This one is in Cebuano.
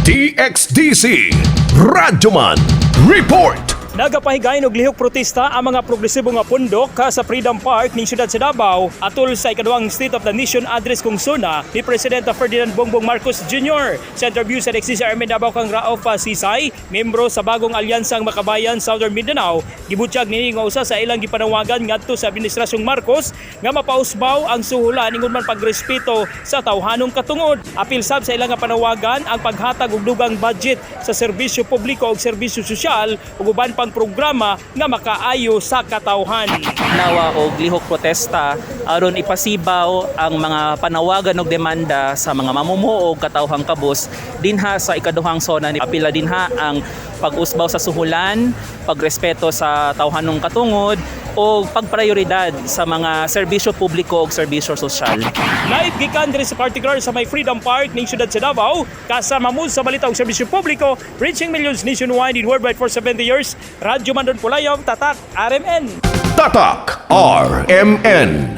DXDC Radyoman Report. Nagapahigayon og lihok protesta ang mga progresibo nga pundok sa Freedom Park ning siyudad sa Davao atol sa ikaduhang State of the Nation Address kung SONA ni Presidente Ferdinand Bongbong Marcos Jr. Sa interview sa DXDC RMN Davao kang Raof Sisay, membro sa bagong alyansang Makabayan Southern Mindanao, gibutyag niini nga usa sa ilang gipanawagan ngadto sa administrasyong Marcos nga mapausbaw ang suhulan ingon man pagrespeto sa tawhanong katungod. Apil sab sa ilang nga panawagan ang paghatag og dugang budget sa serbisyo publiko ug serbisyo sosyal ug uban pang programa nga makaayo sa katawhan. Nawa og lihok protesta aron ipasibaw ang mga panawagan og demanda sa mga mamumuo og katawhang kabus dinha sa ikaduhang SONA ni apila dinha ang pag-usbaw sa suhulan, pagrespeto sa tawhanong katungod o pagprioridad sa mga serbisyo publiko ug serbisyo sosyal. Live gikan diri sa particular sa may Freedom Park ning siyudad sa Davao, kasama mo sa balita ug serbisyo publiko, reaching millions nationwide and worldwide for 70 years. Radyo Mandon Pulayong, Tatak RMN. Tatak RMN.